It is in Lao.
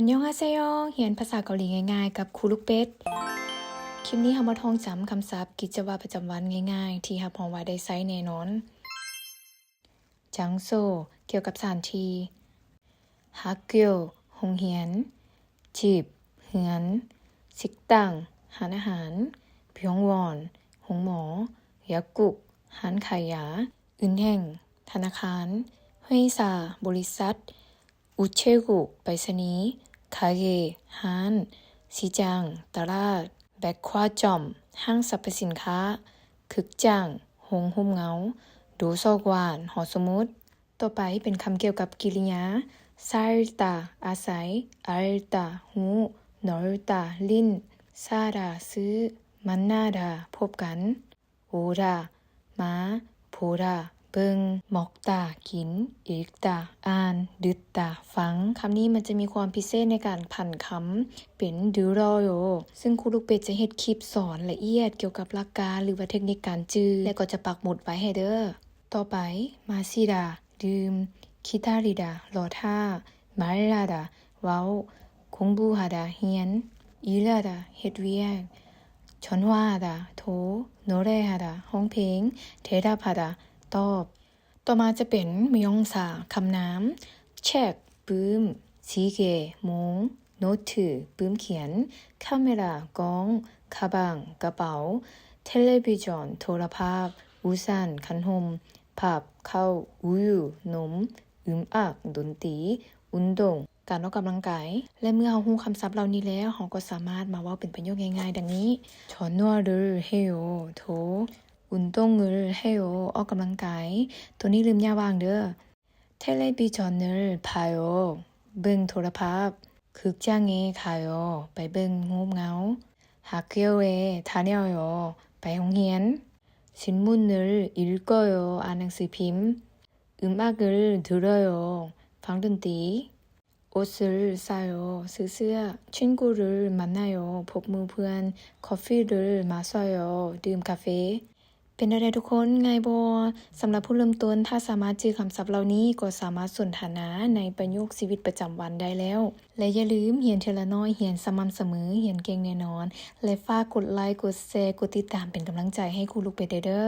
안녕하세요. ຮຽນພາສາເກົາຫຼີງ່າຍໆກັບຄູລູກເປັດ. ຄລິບນີ້ເຮົາມາທ່ອງຈຳຄຳສັບກິດຈະວະປະຈຳວັນງ່າຍໆ ທີ່ຮັບຮອງວ່າໄດ້ໃຊ້ແນ່ນອນ. 장소 ກ່ຽວກັບສະຖານທີ່. 학교 ໂຮງຮຽນ. 집 ເຮືອນ. 식당 ຮ້ານອາຫານ. 병원 ໂຮງໝໍ. 약국 ຮ້ານຂາຍຢາ. 은행 ທະນາຄານ. 회사 ບໍລິສັດ. 우체국 ໄປສະນີ. 가게 ຮ້ານ. 시장 ຕະຫຼາດ. 백화점 ຫ້າງສັບພະສິນຄ້າ. 극장 ໂຮງຮົ່ມເງົາ. 도서관 ຫໍສະໝຸດ. ຕໍ່ໄປເປັນຄຳກ່ຽວກັບກິລິຍາ. 살다 ອາໄສ. 알다 ຮູ້. 놀다 ຫຼິ້ນ. 사다 ຊື້. 만나다 ພົບກັນ. 오다 ມາ. 보다 ເບິ່ງ. 먹다 ກິນ. 읽다 ອ່ານ. 듣다 ຟັງ. ຄຳນີ້ມັນຈະມີຄວາມພິເສດໃນການຜັນຄຳເປັນ 들어요 ຊຶ່ງຄູລູກເປັດຈະເຮັດຄລິບສອນລະອຽດກ່ຽວກັບຫຼັກການ ຫຼືວ່າເທັກນິກການຈື່ ແລະກໍຈະປັກໝຸດໄວ້ໃຫ້ເດີ້. ຕໍ່ໄປ 마시다 ດື່ມ. 기다리다 ລໍຖ້າ. 말하다 ເວົ້າ. 공부하다 ຮຽນ. 일하다 ເຮັດວຽກ. 전화하다 ໂທ. 노래하다 ຮ້ອງເພງ. 대답하다 ຕອບ. ຕໍ່ມາຈະເປັນມະຍົງສາ ຄຳນາມ. 책 ປຶ້ມ. 시계 ໂມງ. 노트 ປຶ້ມຂຽນ. 카메라 ກ້ອງ. 가방 ກະເປົາ. 텔레비전 ໂທລະພາບ. 우산 ຄັນຮົ່ມ. 밥 ເຂົ້າ. 우유 ນົມ. 음악 ດົນຕີ. 운동 ການອອກກຳລັງກາຍ. ແລະເມື່ອເຮົາຮູ້ຄຳສັບເຫຼົ່ານີ້ແລ້ວ, ເຮົາກໍສາມາດມາເວົ້າເປັນປະໂຫຍກງ່າຍໆ ດັ່ງນີ້. 전화를 해요. ໂທ. 운동을 해요. ອອກກຳລັງກາຍ. ໂຕນີ້ລືມຢ່າວາງເດີ້. 텔레비전을 봐요. ເບິ່ງໂທລະພາບ. 극장에 가요. ໄປເບິ່ງຮູບເງົາ. 학교에 다녀요. ໄປໂຮງຮຽນ. 신문을 읽어요. ອ່ານໜັງສືພິມ. 음악을 들어요. ຟັງດົນຕີ. 옷을 사요. ຊື້ເສື້ອ. 친구를 만나요. ພົບໝູ່ເພື່ອນ. 커피를 마셔요. ດື່ມກາເຟ. ເປັນແນວໃດທຸກຄົນ? ງ່າຍບໍ່? ສຳລັບຜູ້ເລີ່ມຕົ້ນ, ຖ້າສາມາດຈື່ຄຳສັບເຫຼົ່ານີ້, ກໍສາມາດສົນທະນາໃນປະໂຫຍກຊີວິດປະຈຳວັນໄດ້ແລ້ວ. ແລະຢ່າລືມ, ຮຽນເທື່ອລະໜ້ອຍ, ຮຽນສະໝ່ຳສະເໝີ, ຮຽນເກັ່ງແນ່ນອນ. ແລະຝາກກົດໄລ, ກົດແຊ, ກົດຕິດຕາມເປັນກຳລັງໃຈໃຫ້ຄູລູກເປັດແດ່ເດີ້.